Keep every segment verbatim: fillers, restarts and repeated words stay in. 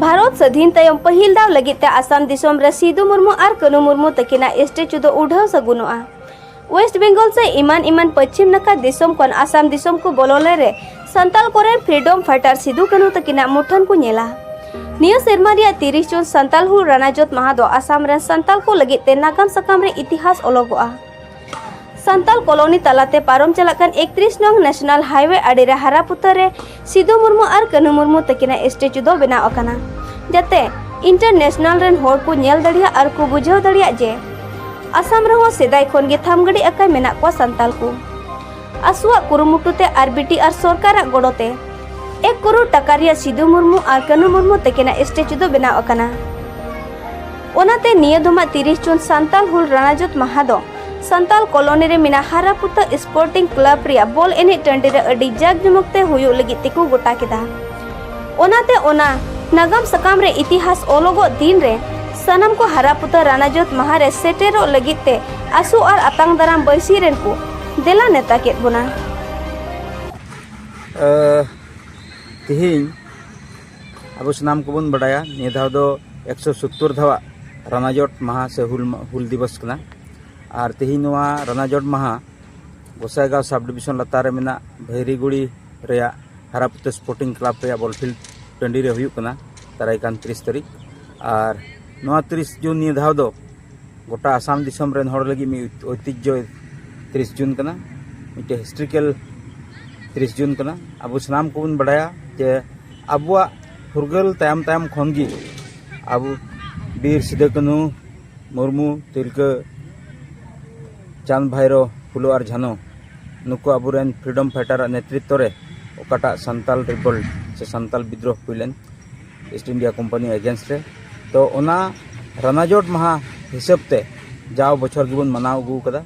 ᱵᱷᱟᱨᱚᱛ ᱥᱟᱹᱫᱷᱤᱱ ᱛᱟᱭᱚᱢ ᱯᱟᱹᱦᱤᱞ ᱫᱟᱣ ᱞᱟᱹᱜᱤᱫ ᱛᱮ ᱟᱥᱟᱢ ᱫᱤᱥᱚᱢ ᱨᱮ ᱥᱤᱫᱩ ᱢᱩᱨᱢᱩ ᱟᱨ ᱠᱟᱹᱱᱩ ᱢᱩᱨᱢᱩ ᱛᱟᱹᱠᱤᱱᱟᱜ ᱥᱴᱮᱪᱩ ᱫᱚ ᱩᱰᱷᱟᱹᱣ ᱥᱟᱹᱜᱩᱱᱚᱜᱼᱟ᱾ ᱳᱭᱮᱥᱴ ᱵᱮᱝᱜᱚᱞ ᱥᱮ ᱮᱢᱟᱱ ᱮᱢᱟᱱ ᱯᱚᱪᱷᱤᱢ ᱱᱟᱠᱷᱟ ᱫᱤᱥᱚᱢ ᱠᱷᱚᱱ ᱟᱥᱟᱢ ᱫᱤᱥᱚᱢ ᱠᱚ ᱵᱚᱞᱚ ᱞᱮᱱ ᱨᱮ ᱥᱟᱱᱛᱟᱞ ᱠᱚᱨᱮᱱ ᱯᱷᱨᱤᱰᱚᱢ ᱯᱷᱟᱭᱴᱟᱨ ᱥᱤᱫᱩ ᱠᱟᱹᱱᱦᱩ ᱛᱟᱹᱠᱤᱱᱟᱜ ᱢᱩᱴᱷᱟᱹᱱ ᱠᱚ ᱧᱮᱞᱟ᱾ ᱱᱤᱭᱟᱹ ᱥᱮᱨᱢᱟ ᱨᱮᱭᱟᱜ ᱛᱤᱨᱤᱥ ᱡᱩᱱ ᱥᱟᱱᱛᱟᱞ ᱦᱩᱞ ᱨᱟᱱᱟᱡᱚᱛ ᱢᱟᱦᱟ ᱫᱚ ᱟᱥᱟᱢ ᱨᱮᱱ ᱥᱟᱱᱛᱟᱞ ᱠᱚ ᱞᱟᱹᱜᱤᱫ ᱛᱮ ᱱᱟᱜᱟᱢ ᱥᱟᱠᱟᱢ ᱨᱮ ᱤᱛᱤᱦᱟᱥ ᱚᱞᱚᱜᱚᱜᱼᱟ᱾ ᱥᱟᱱᱛᱟᱞ ᱠᱚᱞᱚᱱᱤ ᱛᱟᱞᱟᱛᱮ ᱯᱟᱨᱚᱢ ᱪᱟᱞᱟᱜ ᱠᱟᱱ ᱮᱠᱛᱨᱤᱥ ᱱᱚᱝ ᱱᱮᱥᱱᱟᱞ ᱦᱟᱭᱣᱮ ᱟᱲᱮ ᱨᱮ ᱦᱟᱨᱟᱯᱩᱛᱟᱹ ᱨᱮ ᱥᱤᱫᱩ ᱢᱩᱨᱢᱩ ᱟᱨ ᱠᱟᱹᱱᱦᱩ ᱢᱩᱨᱢᱩ ᱛᱟᱹᱠᱤᱱᱟᱜ ᱥᱴᱮᱪᱩ ᱫᱚ ᱵᱮᱱᱟᱣ ᱟᱠᱟᱱᱟ, ᱡᱟᱛᱮ ᱤᱱᱴᱟᱨᱱᱮᱥᱱᱟᱞ ᱨᱮᱱ ᱦᱚᱲ ᱠᱚ ᱧᱮᱞ ᱫᱟᱲᱮᱭᱟᱜ ᱟᱨ ᱠᱚ ᱵᱩᱡᱷᱟᱹᱣ ᱫᱟᱲᱮᱭᱟᱜ ᱡᱮ ᱟᱥᱟᱢ ᱨᱮᱦᱚᱸ ᱥᱮᱫᱟᱭ ᱠᱷᱚᱱ ᱜᱮ ᱛᱷᱟᱢᱜᱟᱹᱰᱤ ᱟᱠᱟᱭ ᱢᱮᱱᱟᱜ ᱠᱚᱣᱟ ᱥᱟᱱᱛᱟᱞ ᱠᱚ᱾ ᱟᱥᱩᱣᱟᱜ ᱠᱩᱨᱩᱢᱩᱴᱩ ᱛᱮ ᱟᱨ ᱵᱤᱴᱤ ᱟᱨ ᱥᱚᱨᱠᱟᱨᱟᱜ ᱜᱚᱲᱚ ᱛᱮ ᱮᱠ ᱠᱚᱨᱳᱲ ᱴᱟᱠᱟ ᱨᱮᱭᱟᱜ ᱥᱤᱫᱩ ᱢᱩᱨᱢᱩ ᱟᱨ ᱠᱟᱹᱱᱦᱩ ᱢᱩᱨᱢᱩ ᱛᱟᱹᱠᱤᱱᱟᱜ ᱥᱴᱮᱪᱩ ᱫᱚ ᱵᱮᱱᱟᱣ ᱟᱠᱟᱱᱟ᱾ ᱚᱱᱟᱛᱮ ᱱᱤᱭᱟᱹ ᱫᱚᱢᱟᱜ ᱛᱤᱨᱤᱥ ᱡᱩᱱ ᱥᱟᱱᱛᱟᱞ ᱦᱩᱞ ᱨᱟᱱᱟᱡᱚᱛ ᱢᱟᱦᱟ ᱫᱚ ᱥᱟᱱᱛᱟᱞ ᱠᱚᱞᱚᱱᱤ ᱨᱮ ᱢᱮᱱᱟᱜ ᱦᱟᱨᱟᱯᱩᱛᱟᱹ ᱥᱯᱳᱨᱴᱤᱝ ᱠᱞᱟᱵ ᱨᱮᱭᱟᱜ ᱵᱚᱞ ᱮᱱᱮᱡ ᱴᱟᱺᱰᱤ ᱨᱮ ᱟᱹᱰᱤ ᱡᱟᱠ ᱡᱚᱢᱚᱠ ᱛᱮ ᱦᱩᱭᱩᱜ ᱞᱟᱹᱜᱤᱫ ᱛᱮᱠᱚ ᱜᱚᱴᱟ ᱠᱮᱫᱟ᱾ ᱚᱱᱟᱛᱮ ᱚᱱᱟ ᱱᱟᱜᱟᱢ ᱥᱟᱠᱟᱢ ᱨᱮ ᱤᱛᱤᱦᱟᱥ ᱚᱞᱚᱜᱚᱜ ᱫᱤᱱ ᱨᱮ ᱥᱟᱱᱟᱢ ᱠᱚ ᱦᱟᱨᱟᱯᱩᱛᱟᱹ ᱨᱟᱱᱟᱡᱚᱛ ᱢᱟᱦᱟ ᱨᱮ ᱥᱮᱴᱮᱨᱚᱜ ᱞᱟᱹᱜᱤᱫ ᱛᱮ ᱟᱥᱩ ᱟᱨ ᱟᱛᱟᱝ ᱫᱟᱨᱟᱢ ᱵᱟᱹᱭᱥᱤ ᱨᱮᱱ ᱠᱚ ᱫᱮᱞᱟ ᱱᱮᱣᱛᱟ ᱠᱮᱫ ᱵᱚᱱᱟ᱾ ᱛᱮᱦᱮᱧ ᱟᱵᱚ ᱥᱟᱱᱟᱢ ᱠᱚᱵᱚᱱ ᱵᱟᱰᱟᱭᱟ, ᱱᱤᱭᱟᱹ ᱫᱷᱟᱣ ᱫᱚ ᱮᱠᱥᱚ ᱥᱳᱛᱛᱳᱨ ᱫᱷᱟᱣᱟᱜ ᱨᱟᱱᱟᱡᱚᱴ ᱢᱟᱦᱟ ᱥᱮ ᱦᱩᱞ ᱢᱟ-, ᱦᱩᱞ ᱫᱤᱵᱚᱥ ᱠᱟᱱᱟ᱾ ᱟᱨ ᱛᱮᱦᱮᱧ ᱱᱚᱣᱟ ᱨᱟᱱᱟᱡᱚᱴ ᱢᱟᱦᱟ ᱜᱚᱥᱟᱭᱜᱟᱸᱣ ᱥᱟᱵ ᱰᱤᱵᱤᱥᱚᱱ ᱞᱟᱛᱟᱨ ᱨᱮ ᱢᱮᱱᱟᱜ ᱵᱷᱟᱹᱭᱨᱤᱜᱩᱲᱤ ᱨᱮᱭᱟᱜ ᱦᱟᱨᱟᱯᱩᱛᱟᱹ ᱥᱯᱳᱨᱴᱤᱝ ᱠᱞᱟᱵᱽ ᱨᱮᱭᱟᱜ ᱵᱚᱞ ᱯᱷᱤᱞᱰ ᱴᱟᱺᱰᱤ ᱨᱮ ᱦᱩᱭᱩᱜ ᱠᱟᱱᱟ ᱫᱟᱨᱟᱭ ᱠᱟᱱ ᱛᱤᱨᱤᱥ ᱛᱟᱹᱨᱤᱠᱷ᱾ ᱟᱨ ᱱᱚᱣᱟ ᱛᱤᱨᱤᱥ ᱡᱩᱱ ᱱᱤᱭᱟᱹ ᱫᱷᱟᱣ ᱫᱚ ᱜᱚᱴᱟ ᱟᱥᱟᱢ ᱫᱤᱥᱚᱢ ᱨᱮᱱ ᱦᱚᱲ ᱞᱟᱹᱜᱤᱫ ᱢᱤᱫ ᱳᱭᱛᱤᱡᱽᱡᱷᱚ ᱛᱤᱨᱤᱥ ᱡᱩᱱ ᱠᱟᱱᱟ, ᱢᱤᱫᱴᱮᱱ ᱦᱤᱥᱴᱨᱤᱠᱮᱞ ᱛᱤᱨᱤᱥ ᱡᱩᱱ ᱠᱟᱱᱟ᱾ ᱟᱵᱚ ᱥᱟᱱᱟᱢ ᱠᱚᱵᱚᱱ ᱵᱟᱰᱟᱭᱟ ᱡᱮ ᱟᱵᱚᱣᱟᱜ ᱯᱷᱩᱨᱜᱟᱹᱞ ᱛᱟᱭᱚᱢ ᱛᱟᱭᱚᱢ ᱠᱷᱚᱱ ᱜᱮ ᱟᱵᱚ ᱵᱤᱨ ᱥᱤᱫᱩ ᱠᱟᱹᱱᱦᱩ ᱢᱩᱨᱢᱩ, ᱛᱤᱞᱠᱟᱹ ᱪᱟᱸᱫᱽ ᱵᱷᱟᱭᱨᱳ, ᱯᱷᱩᱞᱳ ᱟᱨ ᱡᱷᱟᱱᱳ, ᱱᱩᱠᱩ ᱟᱵᱚᱨᱮᱱ ᱯᱷᱨᱤᱰᱚᱢ ᱯᱷᱟᱭᱴᱟᱨᱟᱜ ᱱᱮᱛᱨᱤᱛᱵ ᱨᱮ ᱚᱠᱟᱴᱟᱜ ᱥᱟᱱᱛᱟᱞ ᱨᱤᱵᱷᱚᱞᱴ ᱥᱮ ᱥᱟᱱᱛᱟᱞ ᱵᱤᱫᱽᱨᱳᱦ ᱦᱩᱭ ᱞᱮᱱ ᱤᱥᱴ ᱤᱱᱰᱤᱭᱟ ᱠᱳᱢᱯᱟᱱᱤ ᱮᱜᱮᱱᱥᱴ ᱨᱮ, ᱛᱚ ᱚᱱᱟ ᱨᱟᱱᱟᱡᱚᱴ ᱢᱟᱦᱟ ᱦᱤᱥᱟᱹᱵ ᱛᱮ ᱡᱟᱣ ᱵᱚᱪᱷᱚᱨ ᱜᱮᱵᱚᱱ ᱢᱟᱱᱟᱣ ᱟᱹᱜᱩ ᱟᱠᱟᱫᱟ᱾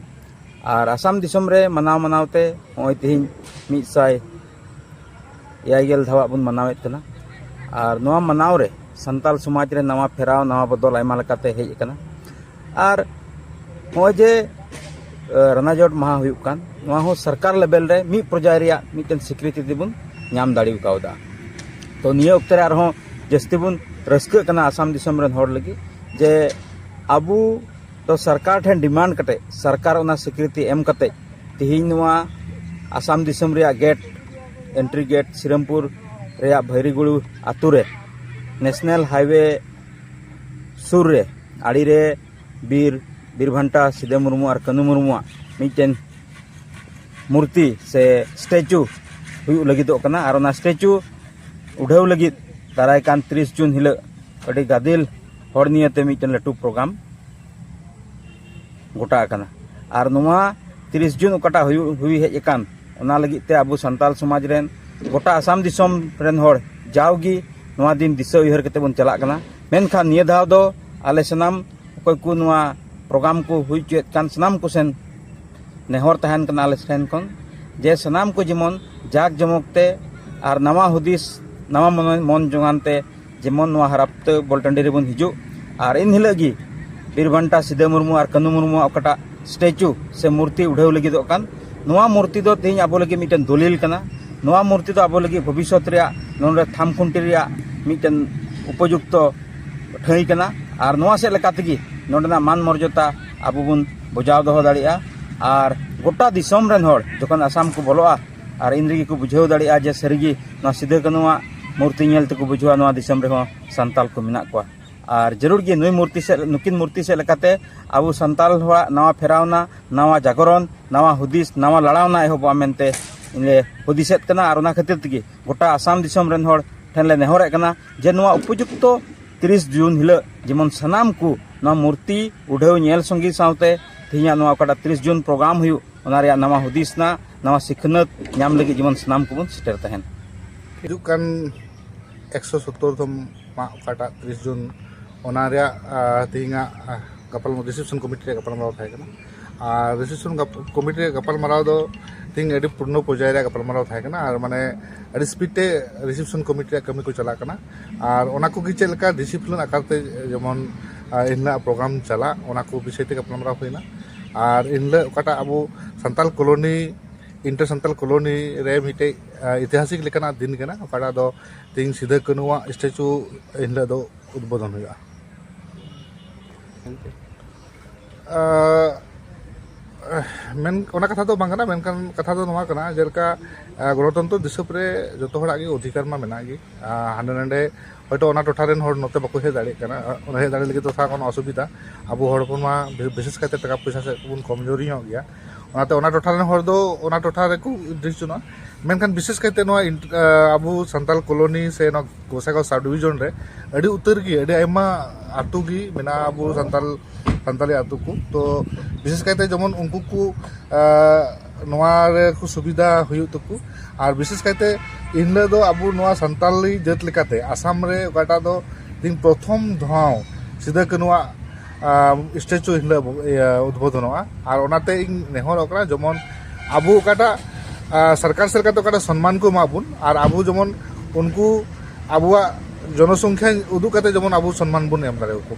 ᱟᱨ ᱟᱥᱟᱢ ᱫᱤᱥᱚᱢ ᱨᱮ ᱢᱟᱱᱟᱣ ᱢᱟᱱᱟᱣ ᱛᱮ ᱱᱚᱜᱼᱚᱭ ᱛᱮᱦᱮᱧ ᱢᱤᱫ ᱥᱟᱭ ᱮᱭᱟᱭ ᱜᱮᱞ ᱫᱷᱟᱣᱟᱜ ᱵᱚᱱ ᱢᱟᱱᱟᱣᱮᱫ ᱠᱟᱱᱟ᱾ ᱟᱨ ᱱᱚᱣᱟ ᱢᱟᱱᱟᱣ ᱨᱮ ᱥᱟᱱᱛᱟᱞ ᱥᱚᱢᱟᱡᱽ ᱨᱮ ᱱᱟᱣᱟ ᱯᱷᱮᱨᱟᱣ, ᱱᱟᱣᱟ ᱵᱚᱫᱚᱞ ᱟᱭᱢᱟ ᱞᱮᱠᱟᱛᱮ ᱦᱮᱡ ᱟᱠᱟᱱᱟ᱾ ᱟᱨ ᱱᱚᱜᱼᱚᱭ ᱡᱮ, ᱮ, ᱨᱟᱱᱟᱡᱚᱴ ᱢᱟᱦᱟ ᱦᱩᱭᱩᱜ ᱠᱟᱱ, ᱱᱚᱣᱟ ᱦᱚᱸ ᱥᱚᱨᱠᱟᱨ ᱞᱮᱵᱮᱞ ᱨᱮ ᱢᱤᱫ ᱯᱚᱨᱡᱟᱭ ᱨᱮᱭᱟᱜ ᱢᱤᱫᱴᱮᱱ ᱥᱤᱠᱨᱤᱛᱤ ᱵᱚᱱ ᱧᱟᱢ ᱫᱟᱲᱮ ᱠᱟᱣᱫᱟ᱾ ᱛᱚ ᱱᱤᱭᱟᱹ ᱚᱠᱛᱮ ᱨᱮ ᱟᱨᱦᱚᱸ ᱡᱟᱹᱥᱛᱤ ᱵᱚᱱ ᱨᱟᱹᱥᱠᱟᱹᱜ ᱠᱟᱱᱟ ᱟᱥᱟᱢ ᱫᱤᱥᱚᱢ ᱨᱮᱱ ᱦᱚᱲ ᱞᱟᱹᱜᱤᱫ, ᱡᱮ ᱟᱵᱚ ᱫᱚ ᱥᱚᱨᱠᱟᱨ ᱴᱷᱮᱱ ᱰᱤᱢᱟᱱᱰ ᱠᱟᱛᱮ, ᱥᱚᱨᱠᱟᱨ ᱚᱱᱟ ᱥᱤᱠᱨᱤᱛᱤ ᱮᱢ ᱠᱟᱛᱮ, ᱛᱮᱦᱮᱧ ᱱᱚᱣᱟ ᱟᱥᱟᱢ ᱫᱤᱥᱚᱢ ᱨᱮᱭᱟᱜ ᱜᱮᱴ, ᱮᱱᱴᱨᱤ ᱜᱮᱴ ᱥᱤᱨᱟᱢᱯᱩᱨ ᱨᱮᱭᱟᱜ ᱵᱷᱟᱭᱨᱤᱜᱩᱲᱩ ᱟᱛᱳ ᱨᱮ ᱱᱮᱥᱱᱟᱞ ᱦᱟᱭᱣᱮ ᱥᱩᱨ ᱨᱮ ᱟᱲᱮ ᱨᱮ ᱵᱤᱨ ᱵᱤᱨᱵᱷᱟᱱᱴᱟ ᱥᱤᱫᱟᱹ ᱢᱩᱨᱢᱩ ᱟᱨ ᱠᱟᱹᱱᱩ ᱢᱩᱨᱢᱩᱣᱟᱜ ᱢᱤᱫᱴᱮᱱ ᱢᱩᱨᱛᱤ ᱥᱮ ᱥᱴᱮᱪᱩ ᱦᱩᱭᱩᱜ ᱞᱟᱹᱜᱤᱫᱚᱜ ᱠᱟᱱᱟ᱾ ᱟᱨ ᱚᱱᱟ ᱥᱴᱮᱪᱩ ᱩᱰᱷᱟᱹᱣ ᱞᱟᱹᱜᱤᱫ ᱫᱟᱨᱟᱭ ᱠᱟᱱ ᱛᱤᱨᱤᱥ ᱡᱩᱱ ᱦᱤᱞᱳᱜ ᱟᱹᱰᱤ ᱜᱟᱫᱮᱞ ᱦᱚᱲ ᱱᱤᱭᱮᱛᱮ ᱢᱤᱫᱴᱮᱱ ᱞᱟᱹᱴᱩ ᱯᱨᱳᱜᱨᱟᱢ ᱜᱚᱴᱟ ᱟᱠᱟᱱᱟ᱾ ᱟᱨ ᱱᱚᱣᱟ ᱛᱤᱨᱤᱥ ᱡᱩᱱ ᱚᱠᱟᱴᱟᱜ ᱦᱩᱭᱩᱜ, ᱦᱩᱭ ᱦᱮᱡ ᱟᱠᱟᱱ, ᱚᱱᱟ ᱞᱟᱹᱜᱤᱫ ᱛᱮ ᱟᱵᱚ ᱥᱟᱱᱛᱟᱞ ᱥᱚᱢᱟᱡᱽ ᱨᱮᱱ ᱜᱚᱴᱟ ᱟᱥᱟᱢ ᱫᱤᱥᱚᱢ ᱨᱮᱱ ᱦᱚᱲ ᱡᱟᱣᱜᱮ ᱱᱚᱣᱟ ᱫᱤᱱ ᱫᱤᱥᱟᱹ ᱩᱭᱦᱟᱹᱨ ᱠᱟᱛᱮ ᱵᱚᱱ ᱪᱟᱞᱟᱜ ᱠᱟᱱᱟ᱾ ᱢᱮᱱᱠᱷᱟᱱ ᱱᱤᱭᱟᱹ ᱫᱷᱟᱣ ᱫᱚ ᱟᱞᱮ ᱥᱟᱱᱟᱢ ᱚᱠᱚᱭ ᱠᱚ ᱱᱚᱣᱟ ᱯᱨᱳᱜᱨᱟᱢ ᱠᱚ ᱦᱩᱭ ᱦᱚᱪᱚᱭᱮᱫ ᱠᱟᱱ ᱥᱟᱱᱟᱢ ᱠᱚ ᱥᱮᱱ ᱱᱮᱦᱚᱨ ᱛᱟᱦᱮᱱ ᱠᱟᱱᱟ ᱟᱞᱮ ᱴᱷᱮᱱ ᱠᱷᱚᱱ, ᱡᱮ ᱥᱟᱱᱟᱢ ᱠᱚ ᱡᱮᱢᱚᱱ ᱡᱟᱠ ᱡᱚᱢᱚᱠ ᱛᱮ ᱟᱨ ᱱᱟᱣᱟ ᱦᱩᱫᱤᱥ, ᱱᱟᱣᱟ ᱢᱚᱱᱮ, ᱢᱚᱱ ᱡᱚᱝᱟᱱ ᱛᱮ ᱡᱮᱢᱚᱱ ᱱᱚᱣᱟ ᱦᱟᱨᱟᱯᱛᱟᱹ ᱵᱚᱞ ᱴᱟᱺᱰᱤ ᱨᱮᱵᱚᱱ ᱦᱤᱡᱩᱜ᱾ ᱟᱨ ᱮᱱ ᱦᱤᱞᱳᱜ ᱜᱮ ᱵᱤᱨᱵᱷᱟᱱᱴᱟ ᱥᱤᱫᱟᱹ ᱢᱩᱨᱢᱩ ᱟᱨ ᱠᱟᱹᱱᱩ ᱢᱩᱨᱢᱩᱣᱟᱜ ᱚᱠᱟᱴᱟᱜ ᱥᱴᱮᱪᱩ ᱥᱮ ᱢᱩᱨᱛᱤ ᱩᱰᱷᱟᱹᱣ ᱞᱟᱹᱜᱤᱫᱚᱜ ᱠᱟᱱ, ᱱᱚᱣᱟ ᱢᱩᱨᱛᱤ ᱫᱚ ᱛᱮᱦᱮᱧ ᱟᱵᱚ ᱞᱟᱹᱜᱤᱫ ᱢᱤᱫᱴᱮᱱ ᱫᱚᱞᱤᱞ ᱠᱟᱱᱟ᱾ ᱱᱚᱣᱟ ᱢᱩᱨᱛᱤ ᱫᱚ ᱟᱵᱚ ᱞᱟᱹᱜᱤᱫ ᱵᱷᱚᱵᱤᱥᱥᱚᱛ ᱨᱮᱭᱟᱜ ᱱᱚᱰᱮ ᱛᱷᱟᱢ ᱠᱷᱩᱱᱴᱤ ᱨᱮᱭᱟᱜ ᱢᱤᱫᱴᱮᱱ ᱩᱯᱚᱡᱩᱠᱛᱚ ᱴᱷᱟᱹᱭ ᱠᱟᱱᱟ᱾ ᱟᱨ ᱱᱚᱣᱟ ᱥᱮᱫ ᱞᱮᱠᱟ ᱛᱮᱜᱮ ᱱᱚᱰᱮᱱᱟᱜ ᱢᱟᱱ ᱢᱚᱨᱡᱟᱫᱟ ᱟᱵᱚ ᱵᱚᱱ ᱵᱚᱡᱟᱣ ᱫᱚᱦᱚ ᱫᱟᱲᱮᱭᱟᱜᱼᱟ᱾ ᱟᱨ ᱜᱚᱴᱟ ᱫᱤᱥᱚᱢ ᱨᱮᱱ ᱦᱚᱲ ᱡᱚᱠᱷᱚᱱ ᱟᱥᱟᱢ ᱠᱚ ᱵᱚᱞᱚᱜᱼᱟ, ᱟᱨ ᱤᱱ ᱨᱮᱜᱮ ᱠᱚ ᱵᱩᱡᱷᱟᱹᱣ ᱫᱟᱲᱮᱭᱟᱜᱼᱟ ᱡᱮ ᱥᱟᱹᱨᱤᱜᱮ ᱱᱚᱣᱟ ᱥᱤᱫᱟᱹ ᱠᱟᱹᱱᱩᱣᱟᱜ ᱢᱩᱨᱛᱤ ᱧᱮᱞ ᱛᱮᱠᱚ ᱵᱩᱡᱷᱟᱹᱣᱟ ᱱᱚᱣᱟ ᱫᱤᱥᱚᱢ ᱨᱮᱦᱚᱸ ᱥᱟᱱᱛᱟᱞ ᱠᱚ ᱢᱮᱱᱟᱜ ᱠᱚᱣᱟ᱾ ᱟᱨ ᱡᱟᱹᱨᱩᱲ ᱜᱮ ᱱᱩᱭ ᱢᱩᱨᱛᱤ ᱥᱮᱫ, ᱱᱩᱠᱤᱱ ᱢᱩᱨᱛᱤ ᱥᱮᱫ ᱞᱮᱠᱟᱛᱮ ᱟᱵᱚ ᱥᱟᱱᱛᱟᱞ ᱦᱚᱲᱟᱜ ᱱᱟᱣᱟ ᱯᱷᱮᱨᱟᱣᱱᱟ, ᱱᱟᱣᱟ ᱡᱟᱜᱚᱨᱚᱱ, ᱱᱟᱣᱟ ᱦᱩᱫᱤᱥ, ᱱᱟᱣᱟ ᱞᱟᱲᱟᱣᱱᱟ ᱮᱦᱚᱵᱚᱜᱼᱟ ᱢᱮᱱᱛᱮ ᱤᱧ ᱞᱮ ᱦᱩᱫᱤᱥᱮᱫ ᱠᱟᱱᱟ᱾ ᱟᱨ ᱚᱱᱟ ᱠᱷᱟᱹᱛᱤᱨ ᱛᱮᱜᱮ ᱜᱚᱴᱟ ᱟᱥᱟᱢ ᱫᱤᱥᱚᱢ ᱨᱮᱱ ᱦᱚᱲ ᱴᱷᱮᱱ ᱞᱮ ᱱᱮᱦᱚᱨᱮᱫ ᱠᱟᱱᱟ ᱡᱮ ᱱᱚᱣᱟ ᱩᱯᱚᱡᱩᱠᱛᱚ ᱛᱤᱨᱤᱥ ᱡᱩᱱ ᱦᱤᱞᱳᱜ ᱡᱮᱢᱚᱱ ᱥᱟᱱᱟᱢ ᱠᱚ ᱱᱚᱣᱟ ᱢᱩᱨᱛᱤ ᱩᱰᱷᱟᱹᱣ ᱧᱮᱞ ᱥᱚᱸᱜᱮ ᱥᱟᱶᱛᱮ ᱛᱮᱦᱮᱧᱟᱜ ᱱᱚᱣᱟ ᱚᱠᱟᱴᱟᱜ ᱛᱤᱨᱤᱥ ᱡᱩᱱ ᱯᱨᱳᱜᱨᱟᱢ ᱦᱩᱭᱩᱜ, ᱚᱱᱟ ᱨᱮᱭᱟᱜ ᱱᱟᱣᱟ ᱦᱩᱫᱤᱥ ᱨᱮᱱᱟᱜ, ᱱᱟᱣᱟ ᱥᱤᱠᱷᱱᱟᱹᱛ ᱧᱟᱢ ᱞᱟᱹᱜᱤᱫ ᱡᱮᱢᱚᱱ ᱥᱟᱱᱟᱢ ᱠᱚᱵᱚᱱ ᱥᱮᱴᱮᱨ ᱛᱟᱦᱮᱱ᱾ ᱦᱤᱡᱩᱜ ᱠᱟᱱ ᱮᱠᱥᱚ ᱥᱳᱛᱛᱳᱨ ᱛᱚᱢ ᱢᱟᱜ ᱚᱠᱟᱴᱟᱜ ᱛᱤᱨᱤᱥ ᱡᱩᱱ, ᱚᱱᱟ ᱨᱮᱭᱟᱜ, ᱟ, ᱛᱮᱦᱮᱧᱟᱜ, ᱟ, ᱜᱟᱯᱟᱞ, ᱨᱤᱥᱮᱯᱥᱚᱱ ᱠᱚᱢᱤᱴᱤ ᱨᱮᱭᱟᱜ ᱜᱟᱯᱟᱞᱢᱟᱨᱟᱣ ᱛᱟᱦᱮᱸ ᱠᱟᱱᱟ᱾ ᱟᱨ ᱨᱤᱥᱮᱯᱥᱚᱱ ᱜᱟᱯ-, ᱠᱚᱢᱤᱴᱤ ᱨᱮᱭᱟᱜ ᱜᱟᱯᱟᱞᱢᱟᱨᱟᱣ ᱫᱚ ᱛᱮᱦᱮᱧ ᱟᱹᱰᱤ ᱯᱩᱨᱱᱚ ᱯᱚᱨᱡᱟᱭ ᱨᱮᱭᱟᱜ ᱜᱟᱯᱟᱞᱢᱟᱨᱟᱣ ᱛᱟᱦᱮᱸ ᱠᱟᱱᱟ᱾ ᱟᱨ ᱢᱟᱱᱮ ᱟᱹᱰᱤ ᱥᱯᱤᱰ ᱛᱮ ᱨᱤᱥᱮᱯᱥᱚᱱ ᱠᱚᱢᱤᱴᱤ ᱨᱮᱭᱟᱜ ᱠᱟᱹᱢᱤ ᱠᱚ ᱪᱟᱞᱟᱜ ᱠᱟᱱᱟ᱾ ᱟᱨ ᱚᱱᱟ ᱠᱚᱜᱮ ᱪᱮᱫ ᱞᱮᱠᱟ ᱰᱤᱥᱤᱯᱞᱤᱱ ᱟᱠᱟᱨ ᱛᱮ ᱡᱮᱢᱚᱱ, ᱟ, ᱮᱱ ᱦᱤᱞᱳᱜ ᱯᱨᱳᱜᱨᱟᱢ ᱪᱟᱞᱟᱜ, ᱚᱱᱟ ᱠᱚ ᱵᱤᱥᱚᱭ ᱛᱮ ᱜᱟᱯᱟᱞᱢᱟᱨᱟᱣ ᱦᱩᱭᱱᱟ᱾ ᱟᱨ ᱮᱱ ᱦᱤᱞᱳᱜ ᱚᱠᱟᱴᱟᱜ ᱟᱵᱚ ᱥᱟᱱᱛᱟᱞ ᱠᱚᱞᱳᱱᱤ ᱤᱱᱴᱟᱨ ᱥᱟᱱᱛᱟᱞ ᱠᱚᱞᱳᱱᱤ ᱨᱮ ᱢᱤᱫᱴᱮᱡ ᱟᱸ, ᱤᱛᱤᱦᱟᱥᱤᱠ ᱞᱮᱠᱟᱱᱟᱜ ᱫᱤᱱ ᱠᱟᱱᱟ, ᱚᱠᱟᱴᱟᱜ ᱫᱚ ᱛᱮᱦᱮᱧ ᱥᱤᱫᱟᱹ ᱠᱟᱹᱱᱩᱣᱟᱜ ᱥᱴᱮᱪᱩ ᱮᱱᱦᱤᱞᱳᱜ ᱫᱚ ᱩᱫᱵᱳᱫᱚᱱ ᱦᱩᱭᱩᱜᱼᱟ᱾ ᱟᱸ, ᱢᱮᱱ ᱚᱱᱟ ᱠᱟᱛᱷᱟ ᱫᱚ ᱵᱟᱝ ᱠᱟᱱᱟ, ᱢᱮᱱᱠᱷᱟᱱ ᱠᱟᱛᱷᱟ ᱫᱚ ᱱᱚᱣᱟ ᱠᱟᱱᱟ, ᱡᱮᱞᱮᱠᱟ ᱟᱸ, ᱜᱚᱱᱚᱛᱚᱱᱛᱨᱚ ᱫᱤᱥᱚᱢ ᱨᱮ ᱡᱚᱛᱚ ᱦᱚᱲᱟᱜ ᱜᱮ ᱚᱫᱷᱤᱠᱟᱨ ᱢᱟ ᱢᱮᱱᱟᱜ ᱜᱮ᱾ ᱟᱸ, ᱦᱟᱸᱰᱮ ᱱᱟᱰᱮ ᱦᱚᱭᱛᱳ ᱚᱱᱟ ᱴᱚᱴᱷᱟ ᱨᱮᱱ ᱦᱚᱲ ᱱᱚᱛᱮ ᱵᱟᱠᱚ ᱦᱮᱡ ᱫᱟᱲᱮᱭᱟᱜ ᱠᱟᱱᱟ, ᱚᱱᱟ ᱦᱮᱡ ᱫᱟᱲᱮ ᱞᱟᱹᱜᱤᱫ ᱫᱚ ᱛᱷᱚᱲᱟ ᱜᱟᱱ ᱚᱥᱩᱵᱤᱫᱷᱟ᱾ ᱟᱵᱚ ᱦᱚᱲ ᱦᱚᱯᱚᱱ ᱢᱟ ᱵᱤ- ᱵᱤᱥᱮᱥ ᱠᱟᱭᱛᱮ ᱴᱟᱠᱟ ᱯᱚᱭᱥᱟ ᱥᱮᱫ ᱵᱚᱱ ᱠᱚᱢᱡᱳᱨᱤ ᱧᱚᱜ ᱜᱮᱭᱟ, ᱚᱱᱟᱛᱮ ᱚᱱᱟ ᱴᱚᱴᱷᱟ ᱨᱮᱱ ᱦᱚᱲ ᱫᱚ ᱚᱱᱟ ᱴᱚᱴᱷᱟ ᱨᱮᱠᱚ ᱰᱤᱥᱤᱥᱚᱱᱚᱜᱼᱟ᱾ ᱢᱮᱱᱠᱷᱟᱱ ᱵᱤᱥᱮᱥ ᱠᱟᱭᱛᱮ ᱱᱚᱣᱟ ᱤᱱ- ᱟᱸ, ᱟᱵᱚ ᱥᱟᱱᱛᱟᱞ ᱠᱚᱞᱳᱱᱤ ᱥᱮ ᱱᱚᱣᱟ ᱜᱚᱥᱟᱜᱟᱸᱣ ᱥᱟᱵ ᱰᱤᱵᱷᱤᱡᱚᱱ ᱨᱮ ᱟᱹᱰᱤ ᱩᱛᱟᱹᱨ ᱜᱮ, ᱟᱹᱰᱤ ᱟᱭᱢᱟ ᱟᱹᱛᱩ ᱜᱮ ᱢᱮᱱᱟᱜᱼᱟ ᱟᱵᱚ ᱥᱟᱱᱛᱟᱞ ᱥᱟᱱᱛᱟᱞᱤ ᱟᱹᱛᱩ ᱠᱚ᱾ ᱛᱚ ᱵᱤᱥᱮᱥ ᱠᱟᱭᱛᱮ ᱡᱮᱢᱚᱱ ᱩᱱᱠᱩ ᱠᱚ ᱟᱸ, ᱱᱚᱣᱟ ᱨᱮ ᱠᱚ ᱥᱩᱵᱤᱫᱷᱟ ᱦᱩᱭᱩᱜ ᱛᱟᱠᱚ᱾ ᱟᱨ ᱵᱤᱥᱮᱥ ᱠᱟᱭᱛᱮ ᱮᱱᱦᱤᱞᱳᱜ ᱫᱚ ᱟᱵᱚ ᱱᱚᱣᱟ ᱥᱟᱱᱛᱟᱞᱤ ᱡᱟᱹᱛ ᱞᱮᱠᱟᱛᱮ ᱟᱥᱟᱢ ᱨᱮ ᱚᱠᱟᱴᱟᱜ ᱫᱚ ᱛᱤᱦᱤᱧ ᱯᱨᱚᱛᱷᱚᱢ ᱫᱷᱟᱣ ᱥᱤᱫᱟᱹ ᱠᱟᱹᱱᱩᱣᱟᱜ ᱟᱸ, ᱥᱴᱮᱪᱩ ᱮᱱᱦᱤᱞᱳᱜ ᱵᱚ- ᱤᱭᱟᱹ, ᱩᱫᱵᱳᱫᱚᱱᱚᱜᱼᱟ᱾ ᱟᱨ ᱚᱱᱟᱛᱮ ᱤᱧ ᱱᱮᱦᱚᱨᱚᱜ ᱠᱟᱱᱟ, ᱡᱮᱢᱚᱱ ᱟᱵᱚ ᱚᱠᱟᱴᱟᱜ ᱟᱸ, ᱥᱚᱨᱠᱟᱨ ᱥᱮᱫ ᱞᱮᱠᱟᱛᱮ ᱚᱠᱟᱴᱟᱜ ᱥᱚᱱᱢᱟᱱ ᱠᱚ ᱮᱢᱟ ᱵᱚᱱ, ᱟᱨ ᱟᱵᱚ ᱡᱮᱢᱚᱱ ᱩᱱᱠᱩ ᱟᱵᱚᱣᱟᱜ ᱡᱚᱱᱚᱥᱚᱝᱠᱷᱟ ᱩᱫᱩᱜ ᱠᱟᱛᱮ ᱡᱮᱢᱚᱱ ᱟᱵᱚ ᱥᱚᱱᱢᱟᱱ ᱵᱚᱱ ᱮᱢ ᱫᱟᱲᱮᱭᱟᱠᱚ᱾